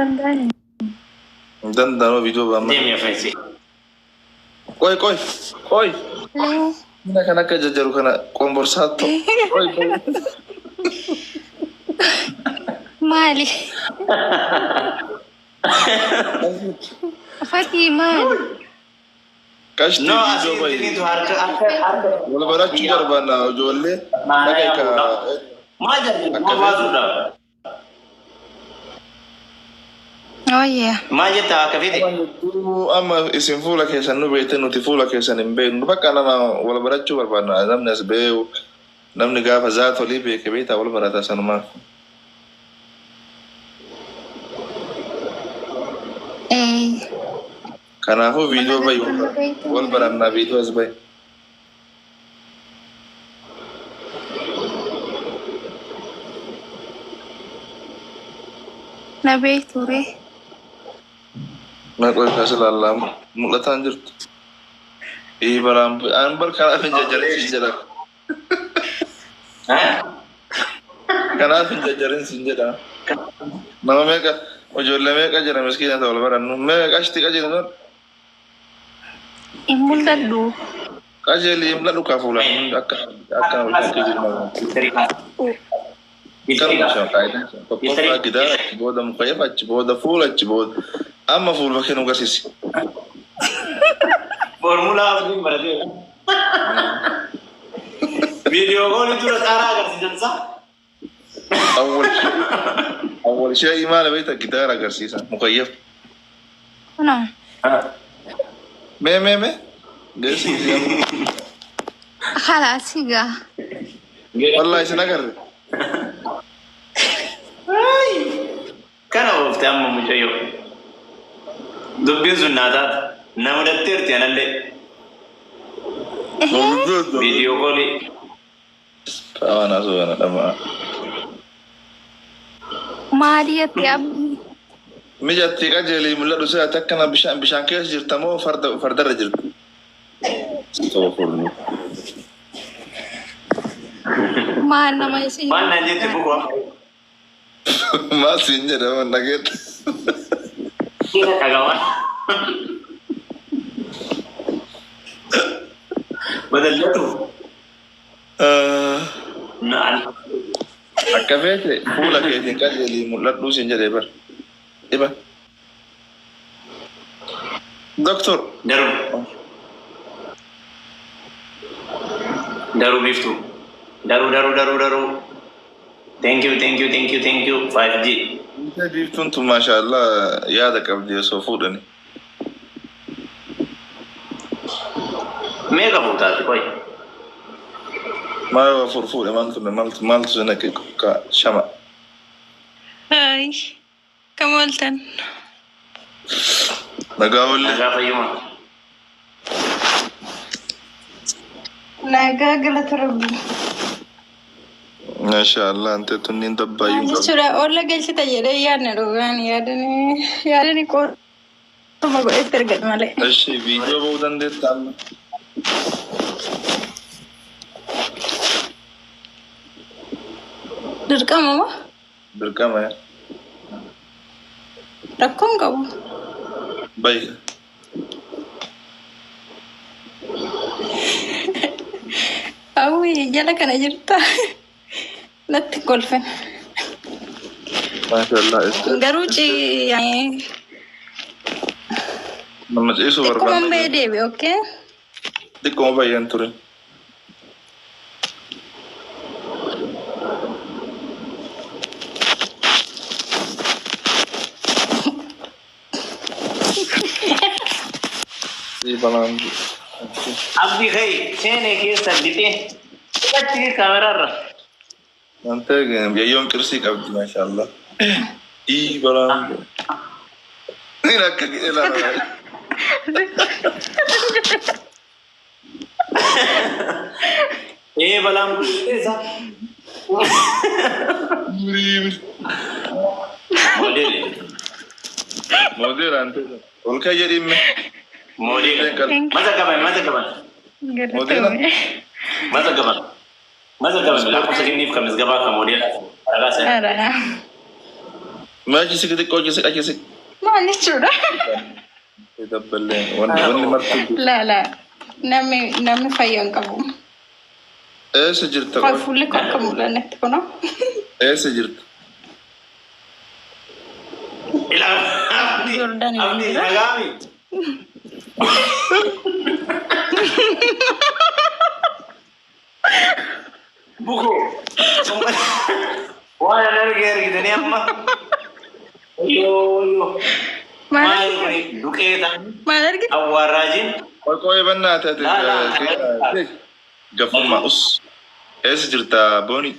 Danda'ani. Hin danda'amu viidiyoo ba'an malee. Deemi afeesi. Qoy qoy qoy. Lee. Mina kan akka jajjaru kana qomborsaa ta'u. Qoy qoy. Maali? Fatii maali? Qashtii No, viidiyoo asii bayi. intiniitu harka harka harka. Wal barachuu barbaanna ijoollee. Maanaa Dhaqee ka. yaa Maal jedhu Akka nama baasuudha. Ooyyaa. Maal jetta akka fite? Hedduu amma isin fuula keessan nu beekte nuti fuula keessan hin beeknu. Bakka nama wal barachuu barbaanna namni as beeku namni gaafa zaat olii beeke beektaa wal barata sanumaaf. Ee. Kanaafuu viidiyoo Mana bayi gartuu nu beektu wal barannaa viidiyoo as bayi. Na beektu ree. Maqaa kaas ilaallaa mul'ataan jirtu. Ii baraan an bar kanaaf hin jajjarin siin jedha. Kanaaf hin jajjarin siin jedha. Nama meeqa ijoollee meeqa jira miskiina ta'u wal barannu. Mee qashti qajeelu sun Hin mul'adhu. qajeeli hin mul'adhu kaa fuulaan hundi akka akka akka jiru. Kanuma shan faayidaan shan tokkoffaa gidaara achi booda mukayyaf achi booda fuula achi booda amma fuuluma kee nu agarsiisi. Foormulaa abdiin baratee. Viidiyoo koolii dura xaaraa agarsiisan saa. Awwal awwal shayii maal beekta gidaara agarsiisa mukayyaf. Kunoo. Mee mee mee geessi Khalaas egaa. wallahi isin agarre. Kana oofte amma mucayyoo. Dubbiin sun naa taata. Na mudatteerti anallee. Viidiyoo koolii. Waan asuu kana dhamaa. Maali jettee abdii? Mijatti qajeelii mul'adhu si'aati akkana bishaan bishaan keessa jirta moo farda fardarra jirta? Astaghfirullah. Maal nama isin Maal naan jette bukoo amma. Maal siin jedhama dhageetta. Keessa dhagamaa. Badallatu. Naan. Akka feete fuula keetiin qajeelii mul'adhuu siin jedhee bar. Dhiba. Doktor. Daruu. Daruu biiftuu. Daruu daruu daruu daruu. Thank you thank you thank you thank you 5G. Intee biiftuun tun maashaallah yaada qabdi osoo fuudhani. Meeqa fuutaati qoy. Maal yoo afur fuudhe maaltu maaltu maaltu si naqe ka shama. Haay. Kam ooltan? Nagaa oolle. Nagaa fayyuma. Nagaa galata rabbi. Maashaallah ante tunniin Maal dabbaayyuu hin qabdu. jechuudha oolla galchita jedhee yaadne dhugaan yaadani yaadani qootuma godhetti argadhu malee. Eshi viidiyoo ba'uu dandeetta amma. Dirqama moo? Dirqama yaa. Rakkoon qabu. Bayi. Hawwi jala kana jirta. Natti hin kolfin. Maashaallah. Garuu ci Nama ciisuu xiqquma barbaanna. bahee deebi okay? Xiqquma bayyeen ture. Balaan. Abdii kai seenee keessa lixee. Achi kaameraarra. Wanta yayyoon qirsii qabdi maashaallah. Ii balaan. Niin akka ilaala. Ee balaan bulleessa. Moodeeli. Moodeela ante. Ol ka'e jedhimme. Moodeela. Mata qaban mata qaban. Moodeela. Mata qaban. Mata qaban lakkoofsa kenniif kan misgabaa kan moodeela. Ragaa sana. Mee achi siqi xiqqoo achi siqi achi siqi. Maal jechuudha? Dabballee wanni martuu. Laa laa namni fayyaa hin qabu. Eessa jirta qoy? Fuulli koo akka mul'annetti kunoo. Eessa jirta? Ilaa abdii Jordaan hin abdii jira. nagaami. Bukoo. Waan an arge argitanii amma. Yoo yoo. Maal Maali argite? kuni duqee ta'anii Maal argite? awwaarraajiin. Qoy qoy bannaate ati. Laa laa. Gaffummaa us. Eessa jirta Booni?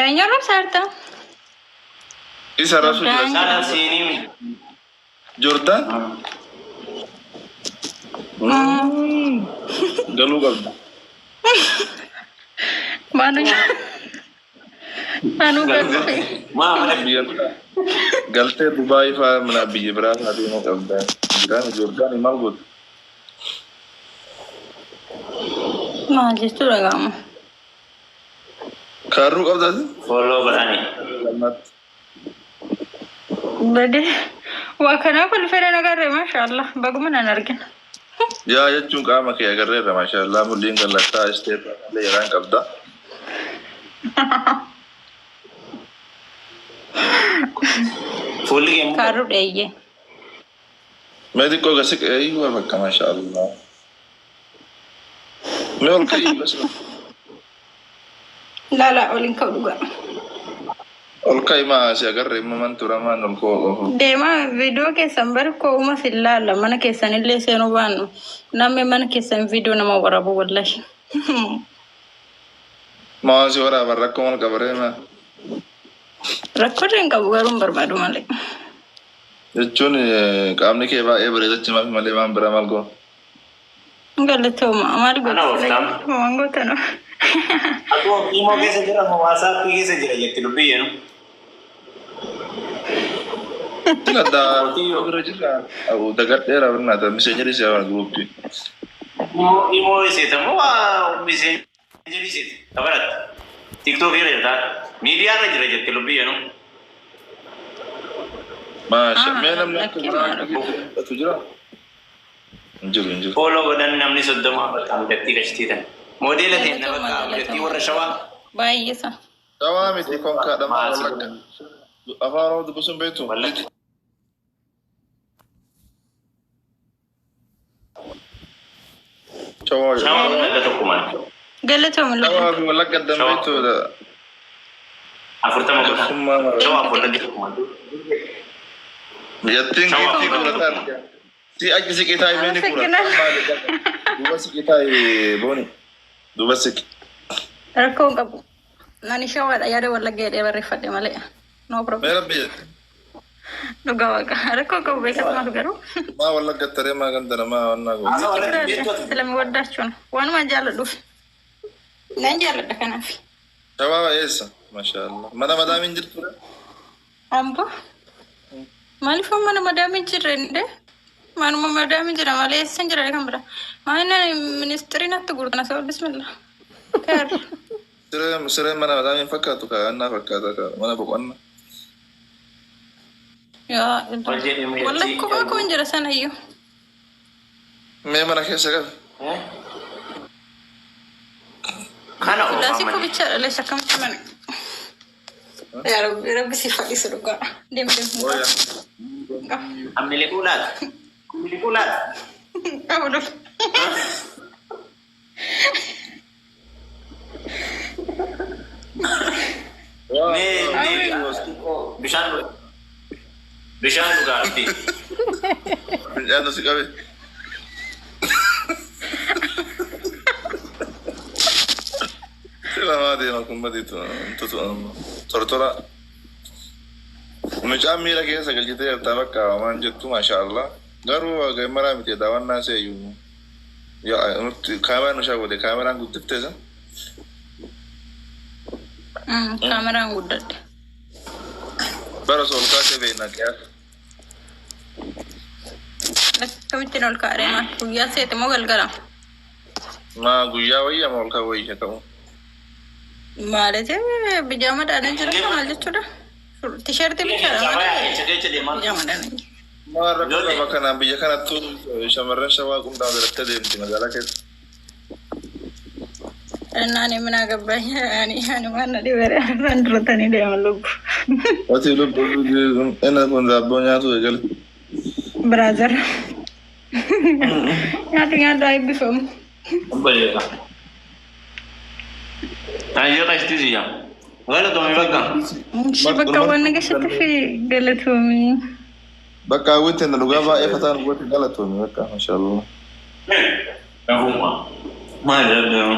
Eenyu arrabsaa jirta? Isa arrabsu jira. Jordaan. Sana siinii. Jordaan? Galuu qabda. Maanu anuu galuufi. Maa mana Biyya galtee Dubaay fa'aa mana biyya biraa fa'aa deemuu qabda. Jiraan Jordaan maal gootu? Maal jechuudha gaama? Kaarruu qabdaati? Follow godhanii. Lammaatti. Bade waa kanaaf ol fedhan agarre maashaallah baguma nan argina. Yaa jechuun qaama kee agarreerra maashaallah mulliin qallattaa isteeppaa illee yeraan qabda. Fuulli kee Kaarruu dheeyyee. Mee xiqqoo gasi eeyyuu bakka maashaallah. Mee ol ka'ii bas. Laalaa oliin ka'u dhugaa. Ol ka'i maa si agarre immoo man tura maan ol koo. Deemaa viidiyoo keessan bari ko'uma sin laalla mana keessan illee seenuu baannu namni mana keessan viidiyoo nama waraabu wallahi. Maa si waraaban rakkoo mal qabaree maa. Rakkoo hin qabu garuu hin barbaadu malee. Jechuun qaamni kee baay'ee bareedachi maaf malee waan biraa maal goo. Galatooma maal Ana ooftaan. gootu waan gootanu. Akkuma Imo keessa jira moo WhatsApp keessa jira jetti dubbii yeenu. Gaddaa bira jira. Dagadheera birnaata miseenjeri si hawan guruppii. Imo seeta moo miseenjerii seeta tabaratti. TikTok irra jirta. Miidiyaa irra jira jetti dubbii yeenu. Maasha mee namni akka Lakkii biraa maal? mul'atu jira? Hin jiru hin jiru. Follow godhan namni 30 bakka mucattii qashtii tan. Moodeela ta'e nama bakka mucattii warra shawaa. Baay'isa. Shawaa miti konkaadha maal wallagga. Afaan Oromoo dubbisuun beektu? Wallagga. Shawaa Shawaa wallagga tokkuma. Galatooma Shawaa lubbuu. fi wallagga addan Shawaa. beektu. 40 godhan. Gaffummaa mara. Shawaa wallagga tokkuma. Biyyattiin Shawaa giiftii wallagga gurataa. tokkuma. Si achi siqii taa'e mee ni kura. Ameseginaa. Duuba siqii taa'e booni. Duuba siqi. Rakkoo hin qabu. Ani shawaadha yaada wallagga jedhee barreeffadhe malee. No Mee problem. rabbi jedhe. Dhugaa waaqa. Rakkoo hin qabu beekatumaaf garuu. Maa wallagga taree maa ganda namaa wannaa gooti. Haasa wallagga beektu ati. ስለምወዳችሁ ነው. Waanuma jaalladhuuf. Nan jaalladha kanaaf. Shawaa eessa? Maashaallah. Mana madaamiin jirtu? Ambo. Maaliif mana madaamii jirre indee? Manuma madaamii jira malee eessa hin jira kan bira. Maal ministirii natti gurgurana sababa bismillah. Kaar. Siree sireen mana madaamiin fakkaatu kaa'annaa fakkaata ka mana boqonnaa. Yaa Ol jedhee mucattii. wallahi kophaa koo hin jira sanayyuu. Mee mana keessa qabi. Kana Kilaasii oofaa koo malee. bichaadha lees akkamitti mana. Yaa rabbi rabbi si fadhisu dhugaa. Deem deem. Wayya. Ammiliquu laata? Ammiliquu laata? Qabu dhufu. Mee mee bishaan dhugaa. Bishaan dhugaa abdii. Fincaantu si qabe. Sila deema kun badiitu tortora. Mucaan miira keessa galchitee jirta bakka waan jettu maashaallah. Garuu maraa miti daawwannaa seeyyuu. Yaa nutti kaameraan nu shaawwate kaameraan guddiftee isa. Kaameraan guddadhe. Bara osoo ol kaasee beekna qiyaasa. Akkamittiin ol kaa'ee maal? Guyyaa seete moo galgala? Maa guyyaa wayya ma ol kaa wayya qabu. Maal jechuun bijaama dhaadhan jira maal jechuudha? Tisheertii bichaadha Keessaa bayaa malee. keessa keessa deemaa. Pijaamadhaan hin jiru. Maal rakkoo Ijoollee. qaba kanaan biyya kanattuu shamarran shawaa qumxaa godhattee deemti magaalaa keessa. Innaan minaa gabbaany ani ani waan na dhibere afaan duratanii deeman lubbu. Wati lubbu inni kun daabboo nyaatu eegale. Brother. Nyaadhu nyaadhu haa eebbifamu. Bareeda. Ayyee qashtii siyya. Galatoomii bakka. Ishee bakka waan nagashatti fi galatoomii. Bakka hawwitti na dhugaa baay'ee fataan gooti galatoomi bakka maashaallah. Dhaguma. Maal jedhamu?